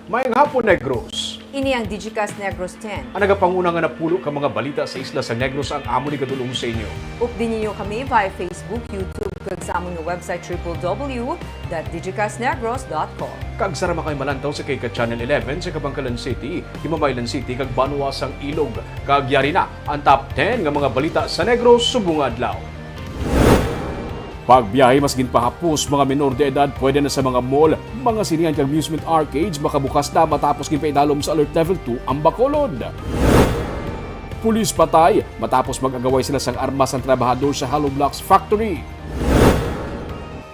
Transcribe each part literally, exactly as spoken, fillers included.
Maayong hapon, Negros. Ini ang Digicast Negros ten. Ang nagapanguna nga napulo ka mga balita sa isla sa Negros ang amon igadul-ong sa inyo. Updi ninyo kami via Facebook, YouTube, kag sa amon nga website triple W dot digicastnegros dot com. Kag sara man kami malantaw sa kay ka Channel eleven sa Kabankalan City, Himamaylan City, kag banwa sang Ilog. Kag yari na ang top ten nga mga balita sa Negros subong nga adlaw. Pagbiyahe mas ginpahapos, mga menor de edad pwede na sa mga mall, mga sinehan kag amusement arcades makabukas na matapos ginpaidalom sa Alert Level two ang Bacolod. Pulis patay matapos mag-agaway sila sang armas ang trabahador sa hollow blocks factory.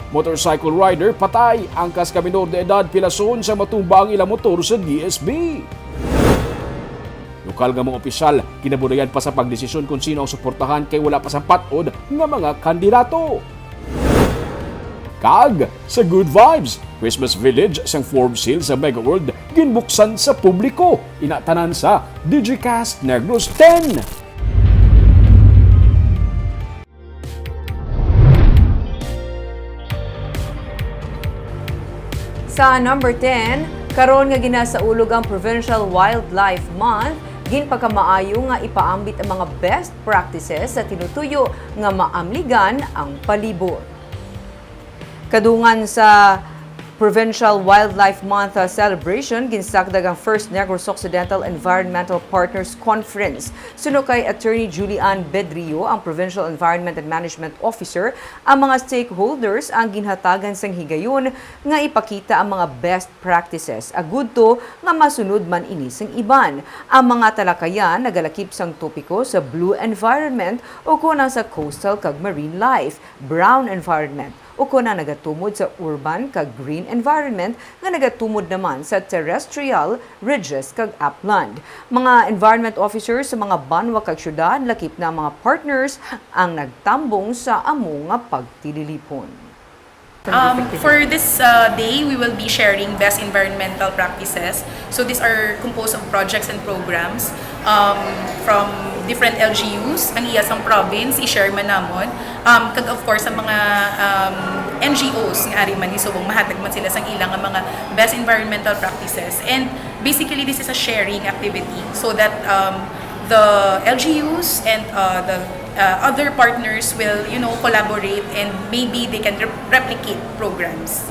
Motorcycle rider patay, angkas ka menor de edad pilason sa matumba ang ila motor sa D S B. Lokal nga mga opisyal ginabudlayan pa sa pagdesisyon kon sino ang suportahan kay wala pa sang pat-od nga mga kandidato. Kag sa Good Vibes, Christmas Village sang Forbes Hills sa Mega World ginbuksan sa publiko. Ina tanan sa Digicast Negros ten. Sa number ten, karon nga ginasaulog ang Provincial Wildlife Month, ginpakamaayo nga ipaambit ang mga best practices sa tinutuyo nga maamligan ang palibot. Kadungan sa Provincial Wildlife Month celebration, ginsagdag ang First Negros Occidental Environmental Partners Conference. Suno kay Attorney Julie Ann Bedrio, ang Provincial Environment and Management Officer, ang mga stakeholders ang ginhatagan sang higayon nga ipakita ang mga best practices, agud to nga masunod man ini sang iban. Ang mga talakayan nagalakip sang topiko sa blue environment ukon ang sa coastal kag marine life, brown environment, ukon ang nagatumod sa urban kag green environment nga nagatumod naman sa terrestrial, ridges kag upland. Mga environment officers sa mga banwa kag syudad, lakip na ang mga partners ang nagtambong sa amo nga pagtililipon. Um, for this uh, day, we will be sharing best environmental practices. So these are composed of projects and programs um, from different L G Us, ang iya sang province, i-share man namon. Um, kag of course, ang mga um, N G Os nga ari man ni subong, mahatag man sila sang ilang nga mga best environmental practices. And basically, this is a sharing activity so that um, the L G Us and uh, the uh, other partners will, you know, collaborate and maybe they can re- replicate programs.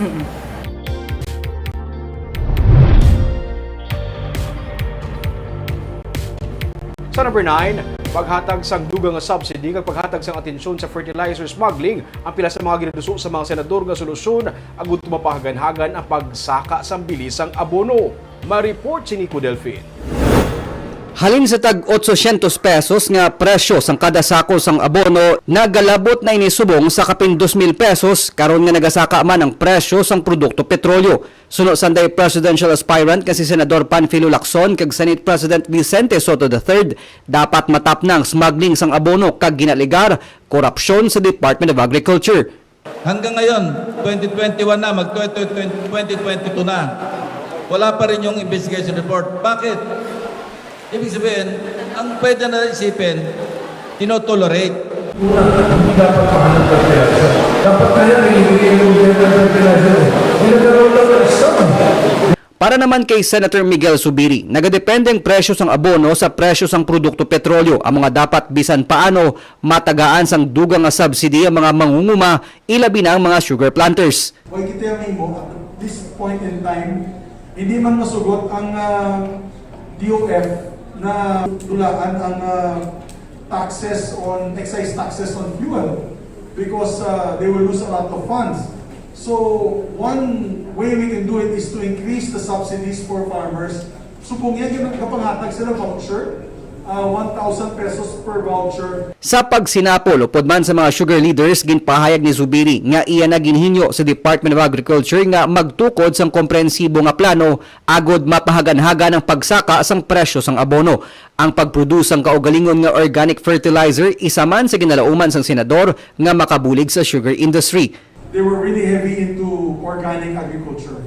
Sa number nine, paghatag sang dugang nga subsidy kag paghatag sang atensyon sa fertilizer smuggling ang pila sa mga ginaduso sa mga senador nga solusyon agud mapahaganhagan ang pagsaka sang bilisang abono. Ma-report si Nico Delfin. Halin sa tag otsosyentos pesos nga presyo sang kada sako sang abono, nagalabot na ini subong sa kapin dos mil pesos karon nga nagasaka man ang presyo sang produkto petrolyo. Suno sanday presidential aspirant nga si Senador Panfilo Lacson kag Senate President Vicente Sotto the third, dapat matapna ang smuggling sang abono kag ginaligar korapsyon sa Department of Agriculture. Hanggang ngayon, twenty twenty-one na, mag twenty twenty-two na, wala pa rin yung investigation report. Bakit? Ibig sabihin, ang pwede na isipin, tinotolerate. Una, hindi dapat mahanap ng pwersa. Dapat kaya may hindi yung gender fertilizer. Hindi nagkaroon lang ng isang Para naman kay Senator Miguel Zubiri, nagadepende ang presyo sang abono sa presyo sang produkto petrolyo. Ang mga dapat bisan paano matagaan sang dugang nga subsidy ang mga mangunguma, ilabi na ang mga sugar planters. Way kita ang himo at this point in time, hindi man masugot ang ah, D O F na dulaan ang ah, taxes on, excise taxes on fuel because ah, they will lose a lot of funds. So, one way we can do it is to increase the subsidies for farmers. Subong niya, gina- kapanghatag sila voucher, ah, one thousand pesos per voucher. Sa pagsinapol, upod man sa mga sugar leaders, ginpahayag ni Zubiri nga iya na ginhinyo sa Department of Agriculture nga magtukod sang komprehensibo nga plano agod mapahaganhagan ang pagsaka sang presyo sang abono. Ang pagproduce sang kaugalingon nga organic fertilizer isa man sa ginalauman sang senador nga makabulig sa sugar industry. They were really heavy into organic agriculture.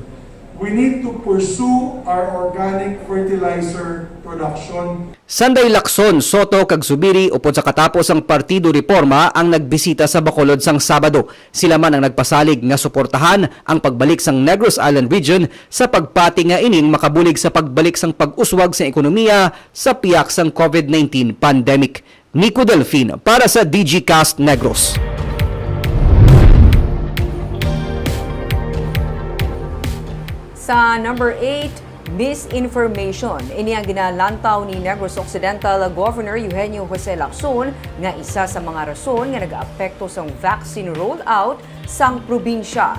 We need to pursue our organic fertilizer production. Sanday Lacson, Soto, kag Zubiri upod sa katapos sang Partido Reforma ang nagbisita sa Bacolod sang Sabado. Sila man ang nagpasalig nga suportahan ang pagbalik sang Negros Island Region sa pagpati nga ining makabulig sa pagbalik sang pag-uswag sang ekonomiya sa piyak sang COVID nineteen pandemic. Nico Delfin para sa Digicast Negros. Sa number eight, misinformation. Ini ang ginalantaw ni Negros Occidental Governor Eugenio Jose Lacson nga isa sa mga rason nga nagaapekto sang vaccine rollout sang probinsya.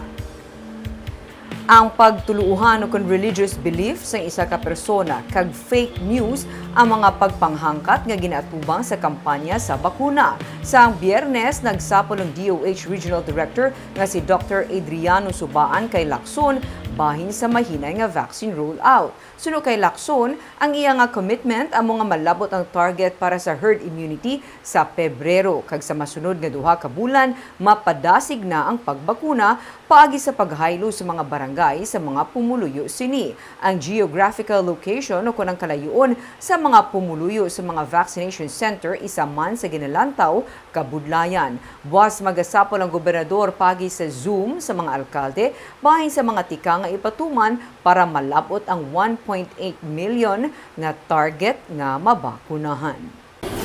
Ang pagtuluohan ukon religious belief sang isa ka persona kag fake news ang mga pagpanghangkat nga ginaatubang sa kampanya sa bakuna. Sang Biyernes, nagsapol ang D O H Regional Director nga si Doctor Adriano Subaan kay Lacson bahin sa mahinay nga vaccine rollout. Suno kay Lacson, ang iya nga commitment amo nga malab-ot ang target para sa herd immunity sa Pebrero, kag sa masunod nga duha ka bulan mapadasig na ang pagbakuna paagi sa paghaylo sa mga barangay sa mga pumuluyo sini. Ang geographical location ukon ang kalayuon sa mga pumuluyo sa mga vaccination center isa man sa ginalantaw kabudlayan. Buas magasapol ang gobernador paagi sa Zoom sa mga alkalde bahin sa mga tika nga ipatuman para malab-ot ang one point eight million nga target nga mabakunahan.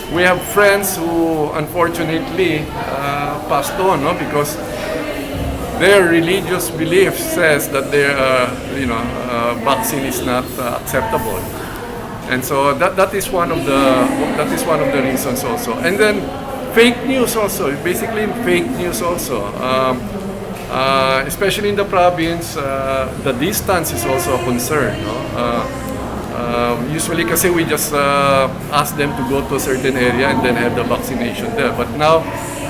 We have friends who unfortunately uh, passed on, no, because their religious belief says that their uh, you know uh, vaccine is not uh, acceptable. And so that, that is one of the that is one of the reasons also. And then fake news also, basically fake news also. Um, uh, especially in the province, uh, the distance is also a concern. No? Uh, uh, usually kasi we just uh, ask them to go to a certain area and then have the vaccination there. But now,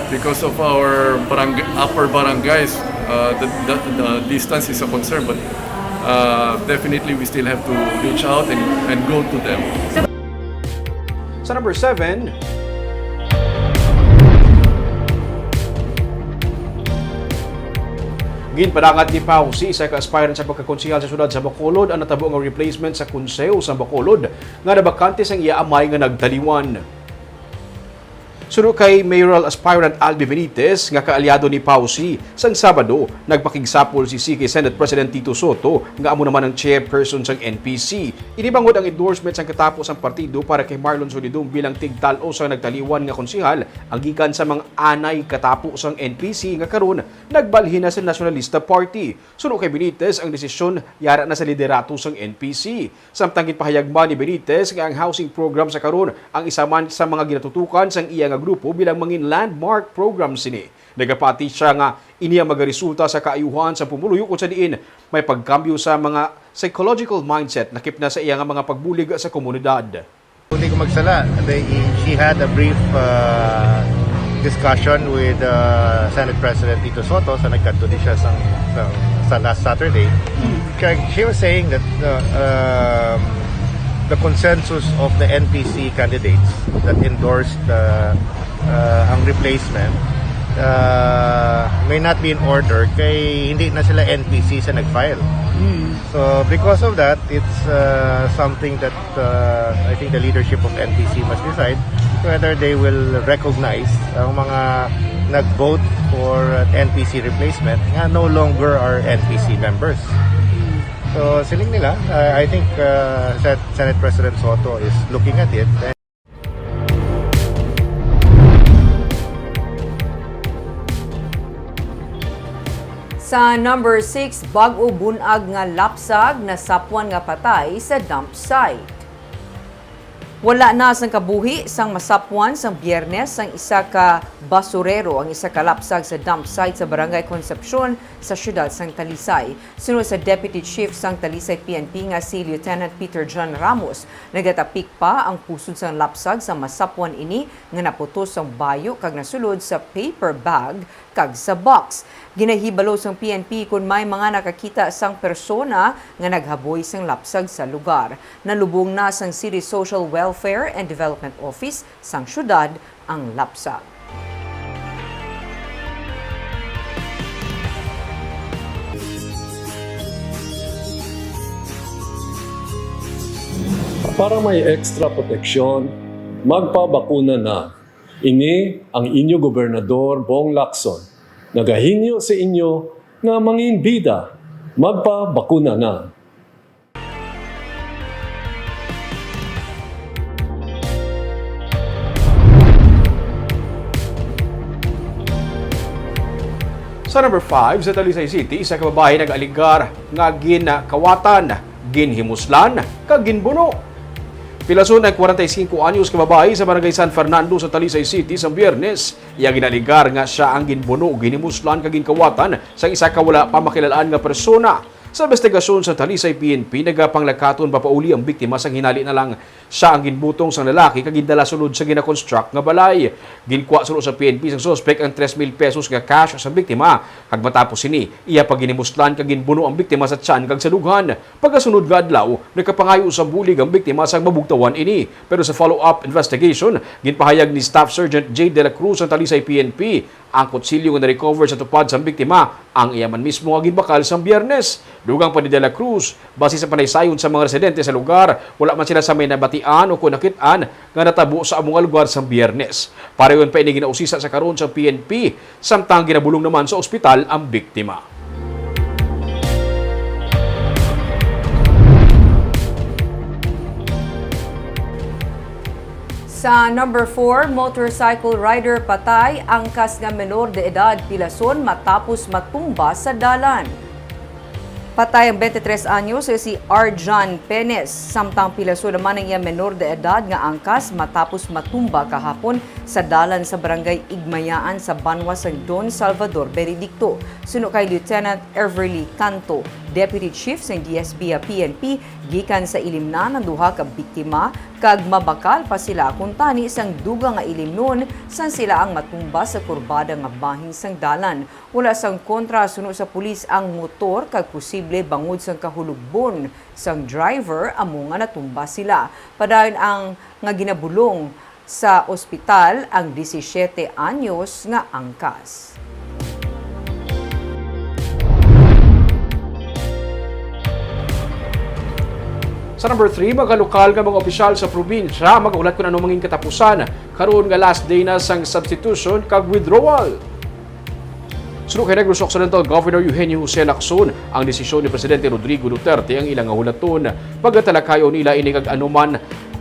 because of our barang- upper barangays, uh, the, the, the distance is a concern. But uh, definitely we still have to reach out and, and go to them. Sa number seven, ginpadangat ni Pau C, isa ka aspirant sa pagkakonsehal sa siyudad sa Bacolod, ang natabo nga replacement sa Konseho sa Bacolod nga nabakante sang iya amay nga nagtaliwan. Suno kay mayoral aspirant Albi Benitez nga kaalyado ni Pau C, sang Sabado, nagpakigsapol si C kay Senate President Tito Soto nga amo naman ang chairperson sang N P C. Ini bangod ang endorsement sang katapo sang partido para kay Marlon Solidum bilang tigtal-o sang nagtaliwan nga konsehal, ang gikan sa mga anay katapo sang N P C nga karon nagbalhin na sa Nationalista Party. Suno kay Benitez, ang desisyon yara na sa liderato sang N P C. Samtang ginpahayag man ni Benitez nga ang housing program sa karon ang isa man sa mga ginatutukan sang iya nga grupo bilang mangin landmark program sini. Nagapati sia nga ini ang magaresulta sa kaayuhan sa pumuluyo, kung sa diin may pagkambyo sa mga psychological mindset lakip na sa iya nga mga pagbulig sa komunidad. Kung di ko magsala, they, she had a brief uh, discussion with uh, Senate President Tito Soto sa nagkadto di siya sa, sa, sa last Saturday. Kaya she was saying that uh, um, the consensus of the N P C candidates that endorsed uh, uh, ang replacement uh, may not be in order kay hindi na sila N P C sa nag-file. So because of that, it's uh, something that uh, I think the leadership of N P C must decide whether they will recognize ang mga nag-vote for N P C replacement nga no longer are N P C members. So siling nila, uh, I think uh, Sen- Senate President Soto is looking at it. Sa number six, bag-o bunag nga lapsag nasapwan nga patay sa dump site. Wala na sang kabuhi sang masapwan sang Biyernes sang isa ka basurero ang isa ka lapsag sa dump site sa Barangay Concepcion sa siyudad sang Talisay. Suno sa Deputy Chief sang Talisay P N P nga si Lieutenant Peter John Ramos, nagatapik pa ang pusod sang lapsag sa masapwan ini nga naputos sang bayo kag nasulod sa paper bag kag sa box. Ginahibalo sang P N P kon may mga nakakita sang persona nga naghaboy sang lapsag sa lugar. Nalubong na sang City Social Welfare and Development Office sang siyudad ang lapsag. Para may extra proteksyon, magpabakuna na. Ini ang inyo Gobernador Bong Lacson, nagahingyo sa inyo nga mangin bida, magpabakuna na. Sa number five, sa Talisay City, isa ka babayi nag-alegar nga ginkawatan, ginhimuslan, kag ginbuno. Pilason ang kwarenta y singko anyos ka babayi sa Barangay San Fernando sa Talisay City sa Biyernes. Iya ginalegar nga sia ang ginbuno, ginhimuslan, kag ginkawatan sang isa ka wala pa makilal-an nga persona. Sa investigasyon sa Talisay P N P, nagapanglakaton pa pauli ang biktima sang hinali na lang sia ang ginbutong sang lalaki kag gindala sulod sa gina-construct nga balay. Ginkwa suno sa P N P sang suspek ang tres mil pesos nga cash sa biktima, kag matapos sini, iya pa ginhimuslan kag ginbuno ang biktima sa tiyan kag sa dughan. Pagkasunod nga adlaw, nakapangayo sa bulig ang biktima sang mabugtawan ini. Pero sa follow-up investigation, ginpahayag ni Staff Sergeant Jade de la Cruz sang Talisay P N P, ang kutsilyo nga na-recover sa tupad sang biktima, ang iya man mismo nga ginbakal sang Biyernes. Dugang pa ni De La Cruz, base sa panaysayon sa mga residente sa lugar, wala man sila sa may nabatian o kon nakit-an nga natabo sa amo nga lugar sang Biyernes. Padayon pa ini ginausisa sa karon sa P N P, samtang ginabulong naman sa ospital ang biktima. Sa number four, motorcycle rider patay, angkas nga menor de edad pilason matapos matumba sa dalan. Patay ang twenty-three anyos nga si Arjan Penes, samtang pilason naman ang iya menor de edad nga angkas matapos matumba kahapon sa dalan sa Barangay Igmayaan sa banwa sang Don Salvador Benedicto. Suno kay Lieutenant Everly Canto, Deputy Chief sang D S B P N P, gikan sa Ilimnan ang duha ka biktima, kag mabakal pa sila kuntani sang dugang nga ilimnon sang sila ang matumba sa kurbada nga bahin sang dalan. Wala sang kontra suno sa pulis ang motor kag posible bangod sang kahulogbon sang driver amo nga natumba sila. Padayon ang nga ginabulong sa ospital ang disisiete anyos nga angkas. Sa number three, mga lokal nga mga opisyal sa probinsya magahulat kon ano mangin katapusan karon nga last day na sang substitution kag withdrawal. Suno kay Negros Occidental Governor Eugenio Jose Lacson, ang desisyon ni Presidente Rodrigo Duterte ang ila nga hulaton. Pagatalakayon nila ini kag anuman,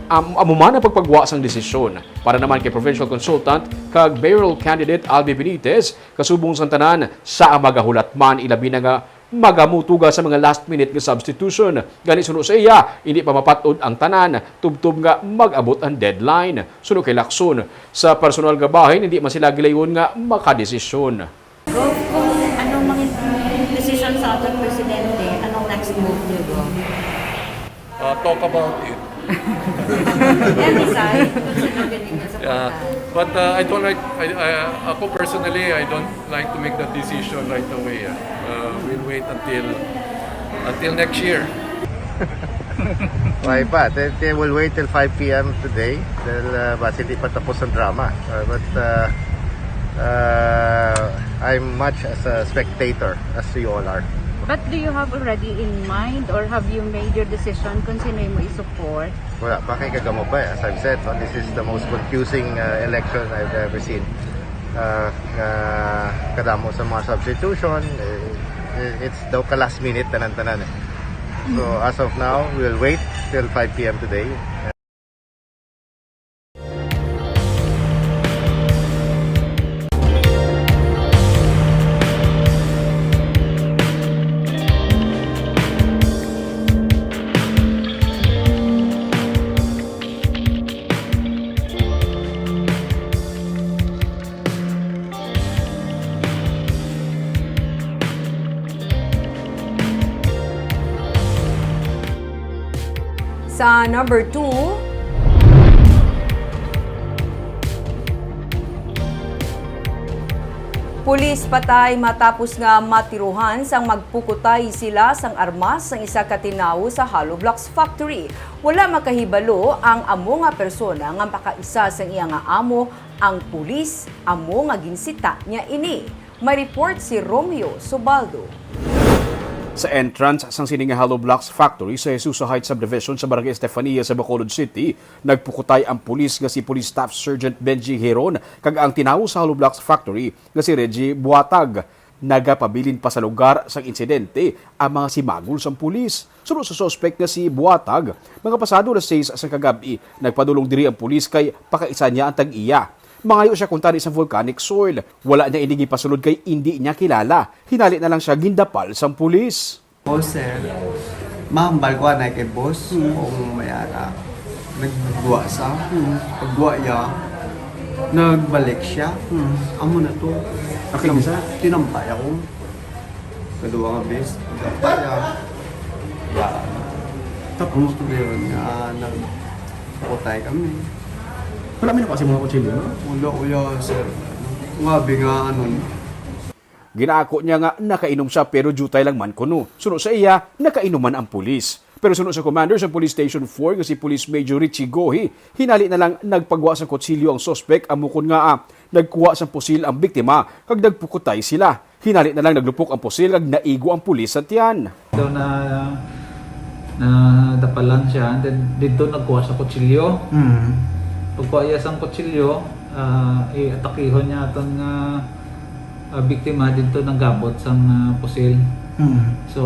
am-, amo man ang pagpagwa sang desisyon. Para naman kay provincial consultant kag mayoral candidate Albi Benitez, kasubong sang tanan, sia ang magahulat man, ilabi na nga magamutuga sa mga last minute nga substitution. Gani, suno sa iya, hindi pa mapat-od ang tanan, tubtob nga mag-abot ang deadline. Suno kay Lacson, sa personal nga bahin, hindi man sila gilayon nga makadesisyon. Gov, kung ano mang desisyon sa aton presidente, anong next move niyo, Gov? Uh, talk about it. And decide kung sino galing na sa Yeah, pagka- but uh, I don't like. I, I, ako personally, I don't like to make that decision right away. Ah. Uh, we'll wait until until next year. Why pa? They, they will wait till five p m today. Dahil uh, basi hindi pa tapos ang drama. Uh, but uh, uh, I'm much as a spectator as you all are. But do you have already in mind or have you made your decision kung sino yung mo isupport? Wala pa kay kagamo pa eh. As I've said, no, this is the most confusing uh, election I've ever seen. Uh, uh, kadamo sa mga substitution, eh, it's daw ka last minute tanan-tanan eh. So as of now, we'll wait till five p m today. Sa number two, pulis patay matapos nga matiruhan sang magpukutay sila sang armas sang isa ka tinawo sa hollow blocks factory. Wala makahibalo ang amo nga persona nga makaisa sang iya nga amo, ang pulis amo nga ginsita niya ini. May report si Romeo Subaldo. Sa entrance sang sini nga hollow blocks factory sa Jesusa Heights Subdivision sa Barangay Estefania sa Bacolod City, nagpukutay ang pulis nga si Police Staff Sergeant Benji Heron kag ang tinawo sa hollow blocks factory nga si Reggie Buatag. Nagapabilin pa sa lugar sang insidente ang mga simagol sang pulis. Suno sa suspek nga si Buatag, mga pasado alas sais sang kagab-i, nagpadulong diri ang pulis kay pakaisan niya ang tag-iya. Mangayo siya kuntani sang volcanic soil. Wala niya ini gipasulod kay indi niya kilala. Hinali na lang siya gindapal sang pulis. Oh, sir. Mahambal ko anay kay boss kung may ara. Nagduwa sa. Pagduwa ya, nagbalik siya. Amo na to. Okay, Tinam- sir. Tinampay ako. Kaduwa nga bes. Tinampay ya. Ya. Tapos? Tapos yun, nga nagputay kami. Wala may nakuha si mga kutsilyo, no? Wala, kuya, sir. Nga, bi nga, ano, Ginaako niya nga nakainom siya pero diutay lang man kuno. Suno sa iya, nakainom man ang pulis. Pero suno sa commander sa Police Station four nga si Police Major Richie Gohi, hinali na lang nagpagwa sang kutsilyo ang suspek amo kon nga, ah, nagkuha sang pusil ang biktima kag nagpukutay sila. Hinali na lang naglupok ang pusil kag naigo ang pulis sa tiyan. So na, nadapalan siya, and then didto nagkuha sa kutsilyo. Mm. Pagkuha iya sang kutsilyo, ah, i-atakihon niya aton nga, ah, biktima didto naggabot sang, ah, pusil. Mm. So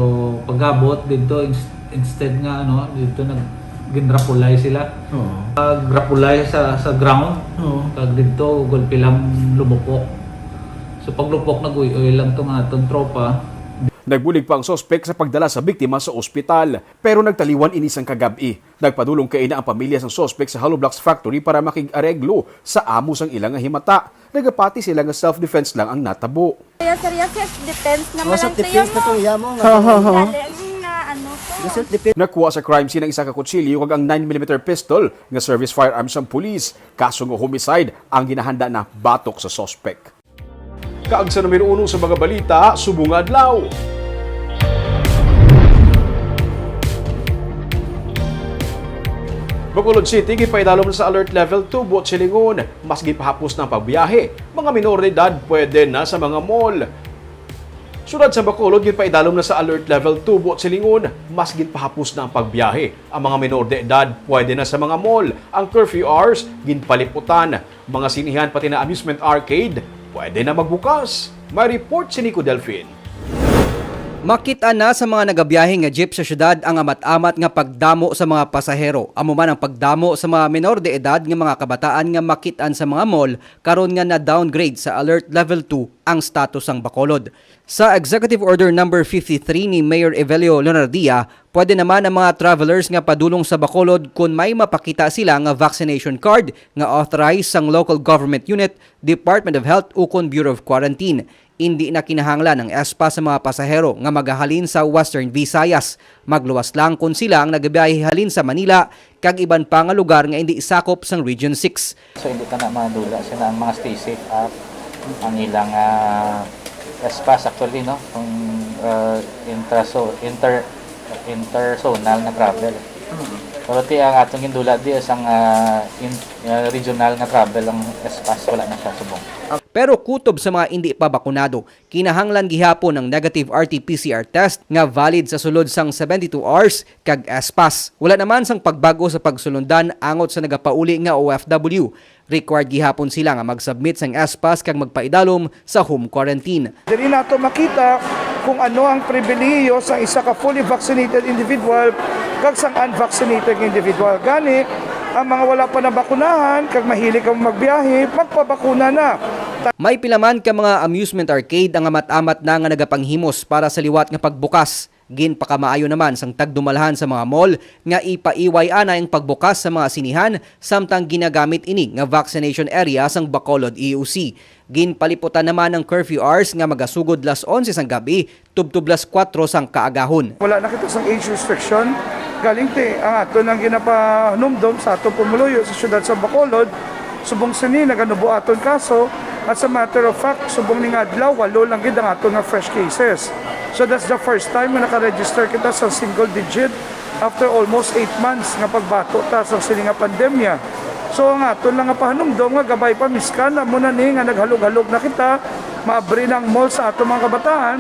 paggabot didto, ins-, instead nga ano, didto nag ginrapulay sila. Oo. Pag rapulay sa, sa ground, Oo. Kag didto gulpi lang lumupok. So paglupok, nag-uy-uy lang to nga aton tropa. Nagbulig pa ang suspek sa pagdala sa biktima sa ospital, pero nagtaliwan ini sang kagab-i. Nagpadulong kaina ang pamilya sang suspek sa hollow blocks factory para makig-areglo sa amo sang ila nga himata. Nagapati sila nga self-defense lang ang natabo. Kaya, sir, ya, self-defense naman Oh, ang self-defense na to, tiyan mo. Iya mo nga. Ha, ha, ha. Dali, ang nga, ano po. Self-defense. Nakuha sa crime scene ang isa ka kutsilyo kag ang nine millimeter pistol nga service firearms sang pulis. Kaso nga homicide ang ginahanda na batok sa suspek. Kag sa numero uno sa mga balita, subong nga adlaw. Bacolod City, gipaidalom na sa Alert Level two buot silingon. Mas ginpahapos na ang pagbiyahe. Mga minor de edad pwede na sa mga mall. Siyudad sa Bacolod, ginpaidalom na sa Alert Level two buot silingon. Mas ginpahapos na ang pagbiyahe. Ang mga minor de edad pwede na sa mga mall. Ang curfew hours ginpaliputan. Mga sinihan pati na amusement arcade pwede na magbukas. May report si Nico Delfin. Makit-an na sa mga nagabiyahe nga jeep sa siyudad ang amat-amat nga pagdamo sa mga pasahero. Amo man ang pagdamo sa mga menor de edad nga mga kabataan nga makit-an sa mga mall karon nga na-downgrade sa Alert Level two ang status sang Bacolod. Sa Executive Order Number fifty-three ni Mayor Evelio Leonardia, pwede naman ang mga travelers nga padulong sa Bacolod kon may mapakita sila nga vaccination card nga authorized sang local government unit, Department of Health, ukon Bureau of Quarantine. Indi na kinahanglan ang S-Pass sa mga pasahero nga magahalin sa Western Visayas. Magluwas lang kon sila ang nagabiyahe halin sa Manila kag iban pa nga lugar nga indi sakop sang Region six. So, hindi ka na madula sila ang mga Stay Safe Act, ang ilang, ah, S-Pass actually, no? Kung, ah, intraso-, inter-, interzonal nga travel. Pero ti ang atong gindula di sang, ah, in-, ah, regional nga travel ang S-Pass, wala na siya subong. Pero kutob sa mga indi pa bakunado, kinahanglan gihapon ang negative R T P C R test nga valid sa sulod sang seventy-two hours kag S-Pass. Wala naman sang pagbag-o sa pagsulundan angot sa nagapauli nga O F W. Required gihapon sila nga mag-submit sang S-Pass kag magpaidalom sa home quarantine. Diri nato makita kung ano ang pribilehiyo sang isa ka fully vaccinated individual kag sang unvaccinated individual. Gani, ang mga wala pa nabakunahan kag mahilig ang magbiyahe, magpabakuna na. May pila man ka mga amusement arcade ang amat-amat na nga nagapanghimos para sa liwat nga pagbukas. Ginpakamaayo naman sang tagdumalhan sa mga mall nga ipaiway anay ang pagbukas sa mga sinihan, samtang ginagamit ini nga vaccination area sang Bacolod E O C. Ginpaliputan naman ang curfew hours nga magasugod las onse sang gab-i tubtob las kuwatro sang kaagahon. Wala na kita sang age restriction. Galing ti ang ato nang ginapanumdom sa ato pumuluyo sa siyudad sa Bacolod, subong sini naganubo aton kaso, at sa matter of fact, subong ning adlaw, walo lang gid ang ato nga fresh cases. So that's the first time nga naka-register kita sa single digit after almost eight months nga pagbato ta sa sini nga pandemya. So, ang aton lang nga pahanumdom nga gabay pa, miskan amo na ni nga naghalog-halog na kita, maabri na ang mall sa aton mga kabataan,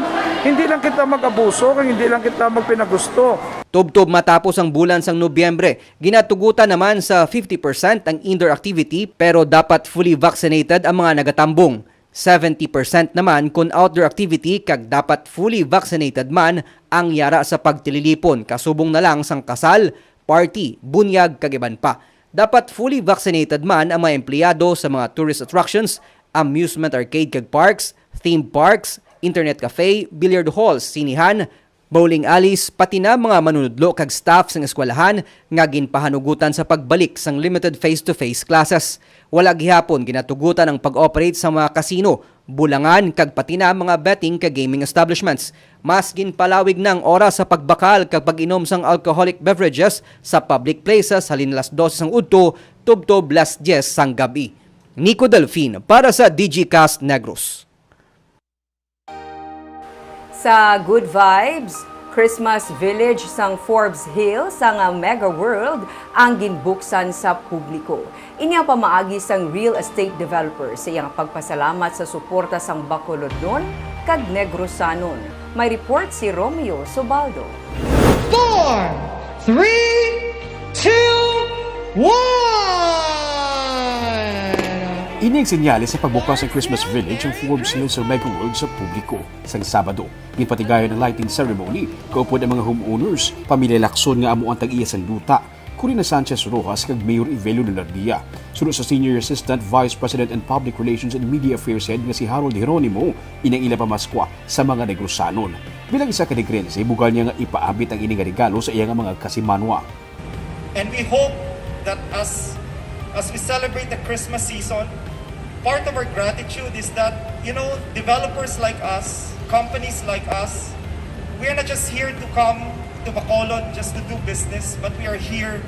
hindi lang kita mag-abuso, kag hindi lang kita magpinagusto. Tubtob matapos ang bulan sang Nobyembre, ginatugutan naman sa fifty percent ang indoor activity, pero dapat fully vaccinated ang mga nagatambong. Seventy percent naman kon outdoor activity, kag dapat fully vaccinated man ang yara sa pagtililipon, kasubong na lang sang kasal, party, bunyag, kag iban pa. Dapat fully vaccinated man ang mga empleyado sa mga tourist attractions, amusement arcade kag parks, theme parks, internet cafe, billiard halls, sinihan, bowling alleys, pati na mga manunudlo kag staff sang eskwelahan nga ginpahanugutan sa pagbalik sang limited face-to-face classes. Wala gihapon ginatugutan ang pag-operate sa mga casino, bulangan, kag pati na mga betting kag gaming establishments. Mas ginpalawig na ang oras sa pagbakal kag pag-inom sang alcoholic beverages sa public places halin alas dose sang udto tubtob alas dyes sang gab-i. Nico Delfin para sa Digicast Negros. Sa Good Vibes, Christmas Village sang Forbes Hill sang Mega World ang ginbuksan sa publiko. Ini ang pamaagi sang real estate developer sa iyang pagpasalamat sa suporta sang Bacolodnon kag Negrosanon. May report si Romeo Subaldo. Four, three, two, one! Ini ang senyales sa pagbukas sa Christmas Village ang Forbes Hill sa Mega World sa publiko. Sang Sabado, ginpatigayon ang lighting ceremony, kaupod ang mga homeowners, pamilya Lacson nga amo ang tag-iya sang duta, Corina Sanchez Rojas kag Mayor Evelio Lunardia. Suno sa Senior Assistant Vice President and Public Relations and Media Affairs Head nga si Harold Jeronimo, ini ang ila pamaskwa sa mga Negrosanon. Bilang isa ka Negrense, bugal niya nga ipaabit ang ini nga regalo sa iya nga mga kasimanwa. And we hope that as as we celebrate the Christmas season, part of our gratitude is that, you know, developers like us, companies like us, we are not just here to come to Bacolod just to do business, but we are here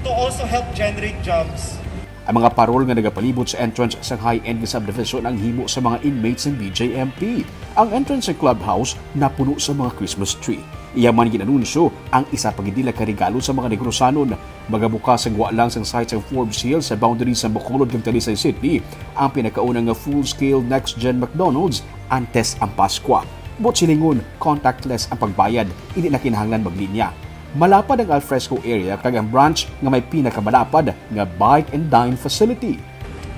to also help generate jobs. Ang mga parol nga nagapalibot sa entrance sang high-end nga subdivision ang himo sa mga inmates sang B J M P. Ang entrance sa clubhouse napuno sa mga Christmas tree. Iya man gin-anunsyo ang isa pa gid nila ka regalo sa mga Negrosanon. Magabukas sa gwa lang sang site sang Forbes Hill sa boundary sa Bacolod kag Talisay City ang pinakauna nga full-scale next-gen McDonald's antes ang Paskwa. Buot silingon, contactless ang pagbayad, indi na kinahanglan maglinya. Malapad ang alfresco area kag ang branch nga may pinakamalapad nga bike and dine facility.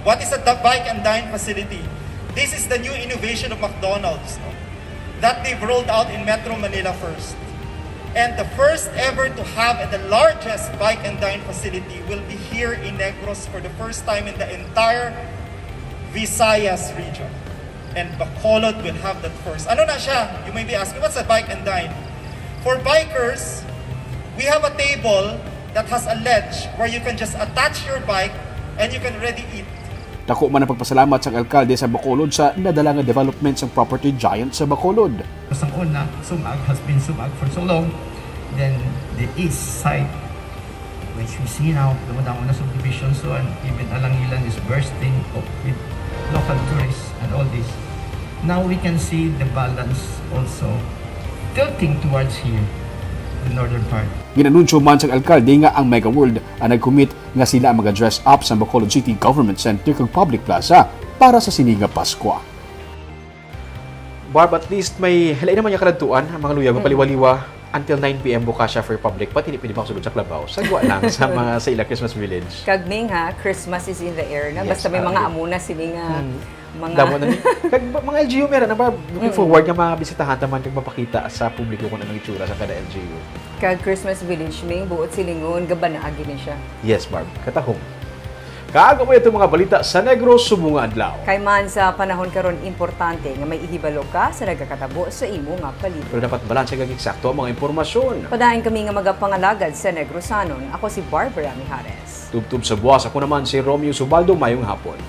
What is a bike and dine facility? This is the new innovation of McDonald's, no? That they've rolled out in Metro Manila first. And the first ever to have and the largest bike and dine facility will be here in Negros for the first time in the entire Visayas region. And Bacolod will have that first. Ano na siya? You may be asking, what's a bike and dine? For bikers, we have a table that has a ledge where you can just attach your bike and you can already eat. Dako man ang pagpasalamat sang alkalde sa Bacolod sa nadala nga development sang property giant sa Bacolod. Sang una, Sumag has been Sumag for so long. Then the east side, which we see now, dumadamo na subdivision, so and even Alangilan is bursting up with local tourists and all this. Now we can see the balance also tilting towards here, the northern part. Ginanunsyo man sang alkalde nga ang Mega World ang nag-commit nga sila ang maga-dress up sa Bacolod City Government Center kag Public Plaza para sa sini nga Paskwa. Barb, at least may lain naman yung kaladtuan, ang mga luya, mapaliwaliwa. Until nine p.m. bukas siya for public, pati di pwede makasulod sa clubhouse. Sagwa lang sa mga sa ila Christmas Village. Kag Ming, ha, Christmas is in the air na. Yes, basta may mga ah, amuna sini nga hmm. Mga damo na ni. Kag mga L G U meron na ba, looking forward nga mabisitahan ta man kag mapakita sa publiko kung anong itsura sa kada L G U. Kag Christmas Village, Ming, buot silingon, gabanaag gini siya. Yes, Barb. Katahom. Kag amo ito mga balita sa Negros subong nga adlaw. Kay man sa panahon karon, importante nga may ihibalo ka sa nagakatabo sa imo nga palibot. Pero dapat balanse kag eksakto ang mga impormasyon. Padayon kami nga magapangalagad sa Negrosanon. Ako si Barbara Mijares. Tubtob sa buwas, ako naman si Romeo Subaldo. Mayong hapon.